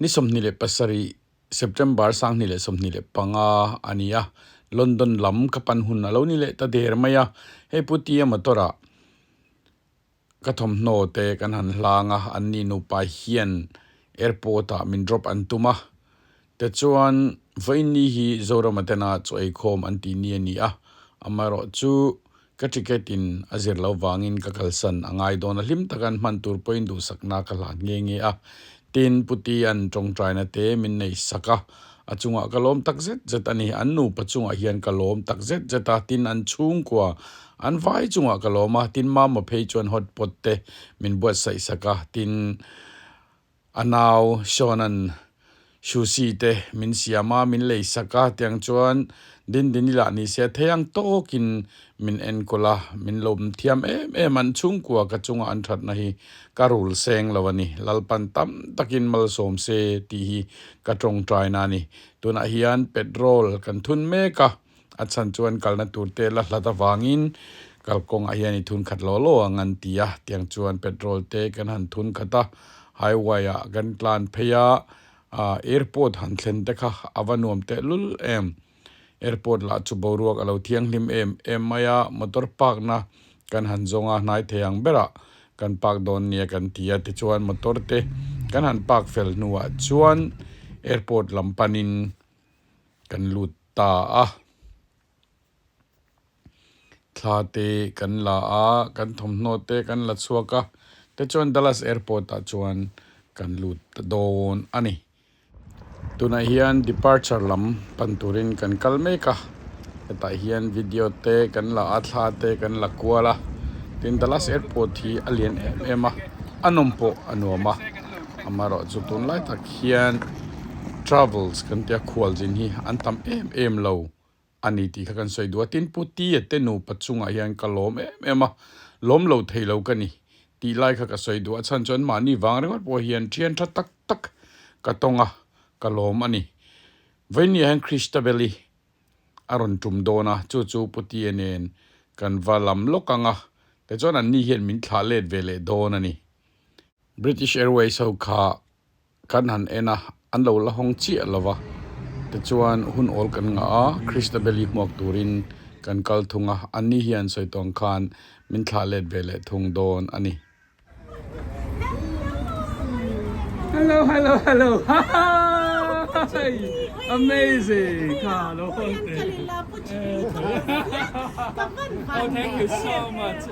Ni 27 September 2025 a ni a, London lam ka pan hun a lo ni leh ta der mai a, hei Pu Tia motor ah ka thawmhnaw te kan han hlang a, an ni nupa hian airport ah min drop an tum a, tichuan vawiin hi Zorama tena chaw eikhawm an tih ni a ni a, amaherawh chu ka ticket in a zir lo vangin ka kalsan a ngai dawn a, hlim taka an hman tur pawhin duhsakna ka hlan nghe nghe a, tin Pu Tian tawngtaina te min nei sak a, a chungah ka lawm tak zet zet a ni, an nupa chungah hian ka lawm tak zet zet a, tin an chhungkua an vai chungah ka lawm a, tin Mama phei chuan hot pot te min buatsaih sak a, tin a nau Sean-a'n Sushi te min siam a, min lei sak a, tiang chuan Dindini lah ni se thei ang tawkin min enkawl a, min lawm thiam em em an chhungkua ka chunga an thatna hi ka rul seng lo a ni. Lalpan tam takin malsawm se tih hi ka tawngtaina a ni. Tunah hian petrol kan thun mek a, a chhan chuan kalna tur te la hlat avangin kalkawngah hian i thun khat law law ang an ti a, tiang chuan petrol te kan han thun khat a, highway ah kan tlan phei a, airport han thlen te kha a va nuam tehlul em. Airport lah chu boruak a lo thianghlim em em mai a, motor park na kan han zawng a, hnai thei ang berah kan park dawn nia kan ti a, tichuan motor te kan han park fel hnuah chuan airport lam panin kan lut ta a. Thla te kan la a, kan thawmhnaw te kan la chhuak a, tichuan Dallas airport ah chuan kan lut ta dawn a ni. Tunah hian departure lam pan turin kan kal mek a, hetah hian video te kan la a, thla te kan la kual a, tin Dallas airport hi a lian em em a, a nawm pawh a nuam a, amaherawhchu tunlai tak hian travels kan tia khualzin hi an tam em em lo. A ni tih kha kan sawi duh a, tin Pu Tia te nupa chungah hian ka lawm em em a, lawm lo thei lo ka ni tih lai kha ka sawi duh a, chhan chuan mahni vang ringawt pawh hian thian tha tak tak ka tawng a, ka lawm a ni. Vawinia hian Christabel-i a rawn tum dawn a, chu chu Pu Tia nen kan va lam lawk ang a, tichuan anni hian min thlah let ve leh dawn a ni. British Airways ho kha Kan han en a, an lo la hawng chiah lo va, tichuan hun awl kan ngah a, Christabel-i hmuak turin kan kal thung a, anni hian sawi tawng khan min thlah let ve leh thung dawn a ni. Hello hello hello hi amazing hello oh thank you so much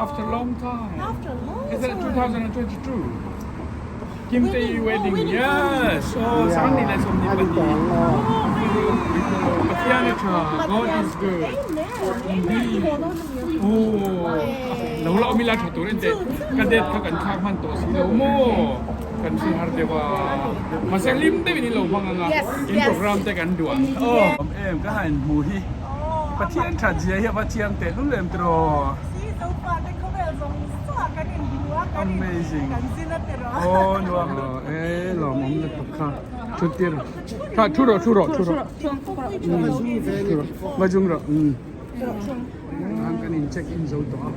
After long time. After long Is that 2022? Kim Wedding, Tae oh, wedding. wedding. Yes. Oh, Sang ni le som ni pali. Pathian a tha. God is good. Amen. Oh. Lo la mi la tha tur en te. Ka det kha kan thlak hman tawh si lo mo. Kan si har dewa. Mase lim te min lo hmang anga. Yes, In yes. program te kan duang. Oh. Em ka han hmu hi. Pathian that zia hi a va chiang teh lul em tiraw? Amazing. Aw nuam lutuk e lawmawm lutuk kha thu tir tha thu rawh thu rawh thu rawh thu rawh va zum rawh umm an kan in check in zo tawh a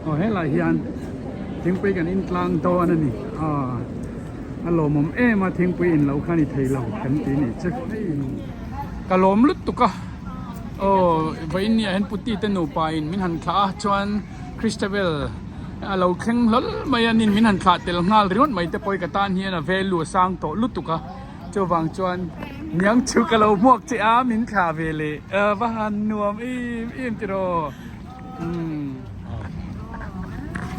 aw helai hian thingpui kan in tlang dawn a ni aw a lawmawm em a thingpui in lo kha ni thei lo kan ti nih chu ka lawm lutuk a. Aw vawiin ni ah hian puti te nupa in min han thlah a chuan Christabel a lo thleng hlawl mai a nin min han thlah tel nghal ringawt mai te pawh hi ka tan hian a value a sang tawh lutuk a chuvang chuan niang chu ka lo hmuak che a min thlah ve leh va han nuam em em tiraw umm.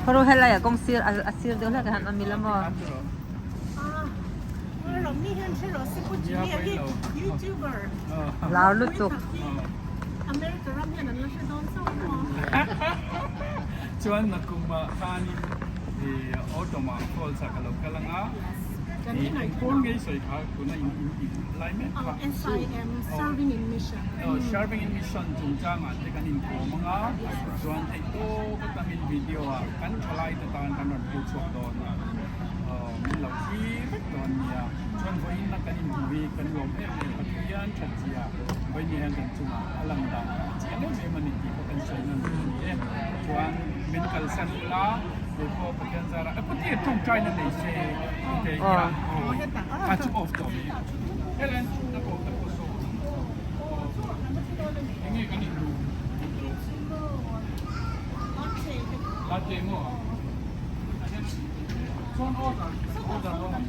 Khaw helai ah kawng sir a sir deuh hlek ah hian awm ila maw. Lar lutuk. Chuan nakum ah khanin autumn ah falls ah ka lo kal anga engpawn ngei sawi kha tuna in in lai mek kha serving in mission chungchang ah te kan inkawm anga chuan theihtawp atamin video ah kan thalai te tan kan rawn pu chhuak dawn a. Min lo thli vek dawn nia. Chuan vawiin a kan inhmu hi kan lawm em em Pathian that zia vawiin hian kan chungah a lang dan kha a chiang em em a ni tih pawh kan sawi ngam duh a ni e. Chuan min kalsan ula Keipawh Pathian zara e puti tawngtaina nei se tih hian a chu off tawh mai helai na pawh na pawh saw enge kan in duh latte maw chuan order order rawng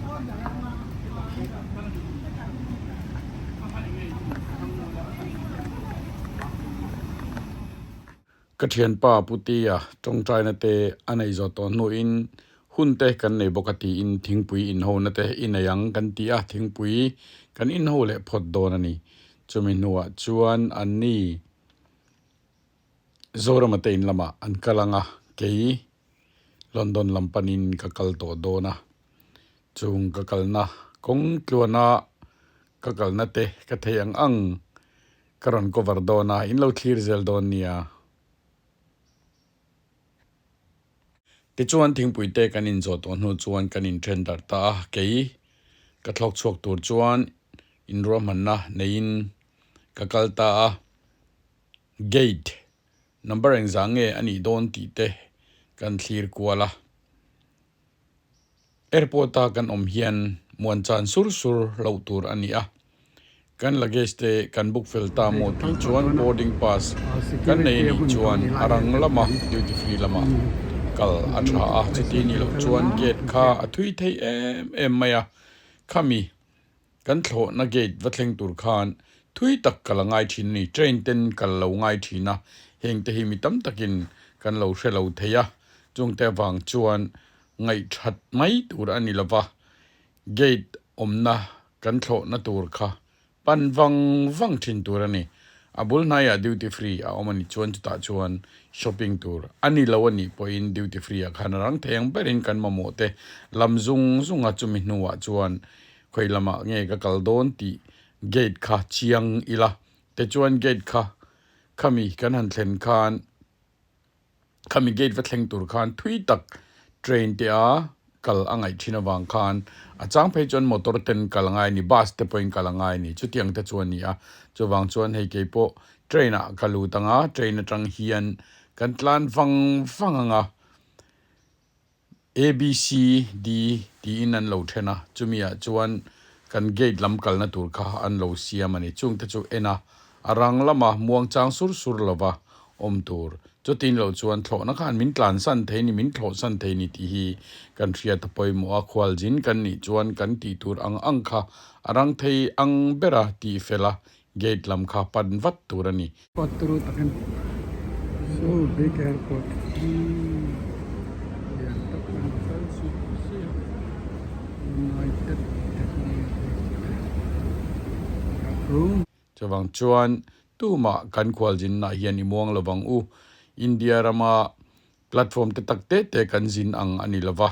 Ka thianpa Putea tawngtaina te a nei zawh tawh hnuin hun te kan nei bawk a tiin thingpui inhona te i nei ang kan ti a, thingpui kan inho leh phawt dawn a ni. Chumi hnuah chuan anni Zorama te in lamah an kal ang a, kei London lam panin ka kal tawh dawn a. Chung ka kalna kawng tluana ka kalna te ka thei ang ang Ka rawn cover dawn a, in lo thlir zel dawn nia. Tichuan thingpui te kan inzawh tawh hnu chuan kan inthen darh ta a, kei ka thlawk chhuak tur chuan inruahmanna neiin ka kal ta a, gate number engzah nge a nih dawn tih te kan thlir kual a. Airport a kan awm hian muan chan sur sur loh tur a ni a, kan luggage te kan book fel ta maw tih chuan boarding pass kan nei anih chuan a rang lama duty free lama kal a tha a, chuti nih loh chuan gate kha a thui thei em em mai a, khami Kan thlawhna gate va thleng tur khan thui tak kal a ngai thin a ni. Train ten kal lo ngai thin a, heng te hi mi tam takin kan lo hre lo thei a, chungte avang chuan ngaihthat mai tur a ni lova, gate awmna kan thlawhna tur kha pan vang vang thin tur a ni. A bul hnaiah duty free a awm a nih chuan chutah chuan shopping tur a ni lo a nih pawhin duty free ah khan a rang thei ang berin kan mamawh te lam zung zung a, chumi hnuah chuan Khawi lamah nge ka kal dawn tih gate kha chiang ila tichuan gate kha khami kan han thlen khan khami gate va thleng tur khan thui tak train te a kal a ngaih thin avang khan a chang phei chuan motor ten kal a ngai a ni bus te pawhin kal a ngai a ni chutiang te chu a ni a chuvang chuan hei keipawh train ah ka lut ang a train atang hian kan tlan vang vang ang a. ABC, D tiin an lo then a, chumi ah chuan kan gate lam kalna tur kha an lo siam a ni. Chungte chu en a, a rang lama muang chang sur sur lova awm tur. Chutin loh chuan thlawhna khan min tlansan thei ni, min thlawhsan thei ni tih hi kan hriat a pawimawh a, khualzin kan nih chuan kan tih tur ang ang kha a rang thei ang bera tih fel a, gate lam kha pan vat tur a ni. Airport turu takin so big airport lian tak an kal suih suih a United Technology Chuvang chuan tumah kan khualzinna hian i muang lovang u. India rama Platform te tak te te kan zin ang a ni lova,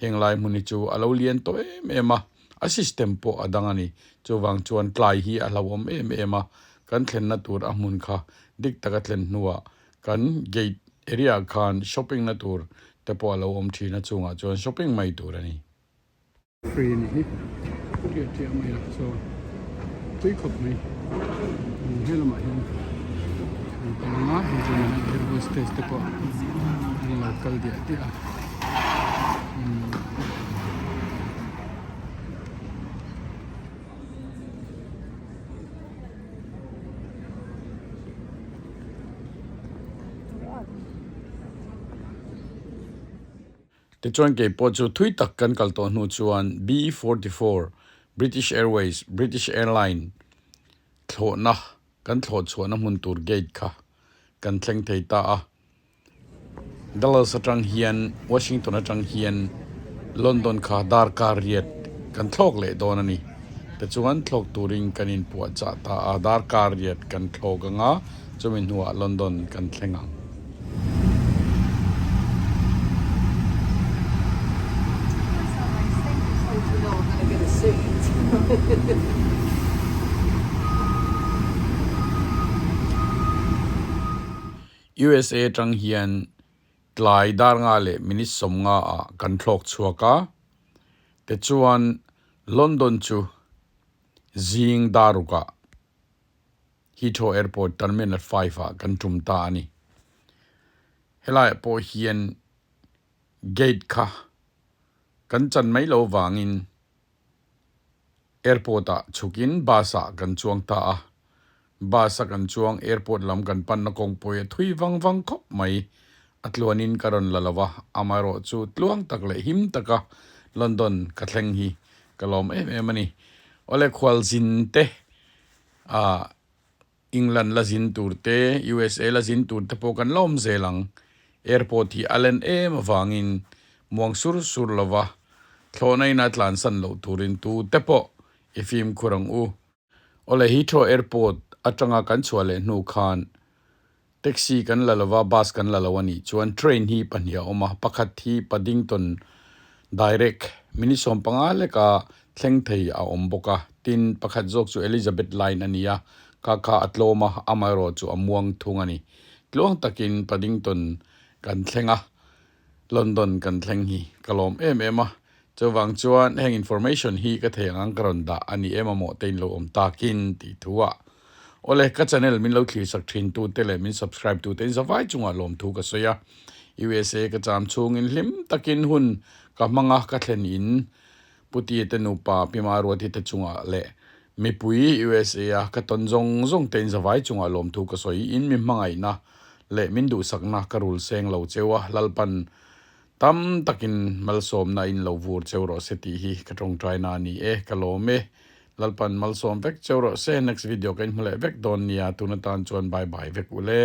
heng lai hmun hi chu a lo lian tawh em em a, a system pawh a dang a ni. Chuvang chuan tlai hi a hlauhawm em em a, kan thlenna tur a hmun kha dik taka thlen hnuah kan gate area ah khan shopping na tur te pawh a lo awm thin a, chungah chuan shopping mai tur a ni. Free ni hi riah ṭiah mai a chaw tui khawp mai he lamah hian an kal ang a hei chu air hostess te pawh an lo kal diah diah a. Tichuan kei pawh chu thui tak kan kal tawh hnu chuan B-44 British Airways, British Airline, thlawhna kan thlawh chhuahna hmun tur gate kha kan thleng thei ta a. Dallas atang hian Washington atang hian London kha darkar riat kan thlawk leh dawn a ni. Tichuan thlawk turin kan inpuahchah ta a, darkar riat kan thlawk ang a, chumi hnuah London kan thleng ang. USA atang hian tlai dar nga leh minute 50 ah kan thlawk chhuak a, tichuan London chu zing darukah Heathrow Airport Terminal 5 ah kan tum ta a ni. Helaiah pawh hian Gate kha kan chan mai lo vangin airport ah chhukin bus ah kan chuang ta a, bus a kan chuang airport lam kan panna kawngpui a thui vang vang khawp mai, a tluanin ka rawn la lo va, amaherawh chu tluang tak leh him taka London ka thleng hi ka lawm em em a ni. Awle khualzin te ah. England la zin tur te, USA la zin tur te pawh kan la awm zel ang. Airport hi a len em avangin muang sur sur lova thlawhna ina tlansan loh turin tu te pawh i fimkhur ang u. Awle Heathrow Airport atanga kan chhuah leh hnu khan taxi kan la lova bus kan la lo a nih chuan train hi pahnih a awm a, pakhat hi Paddington direct minute 15 leka thleng thei a awm bawk a, tin pakhat zawk chu Elizabeth line a ni a, kha kha a tlawm a, amaherawh chu a muang thung a ni. Tluang takin Paddington kan thleng a, London kan thleng hi ka lawm em em a, chuvang chuan heng information hi ka thei ang ang ka rawn dah a ni em amawh te in lo awm takin tih thu ah. Awle, ka channel min lo thlirsak thin tu te leh min subscribe tu te in zavai chungah lawmthu ka sawi a, USA ka cham chhungin hlim takin hun ka hmang a, ka thlen in Puti te nupa Pi Maruati te chungah leh mipui USA a ka tawn zawng zawng te in zavai chungah lawmthu ka sawi in mi hmangaihna leh min duhsakna ka rul seng lo cheu a, Lalpan tam takin malsawmna in lo vur cheu rawh se tih hi ka tawngtaina a ni e, ka lawm e. Lalpan malsawm vek cheu rawh se, next video ka inhmu leh vek dawn nia, tun atan chuan bye bye vek ule.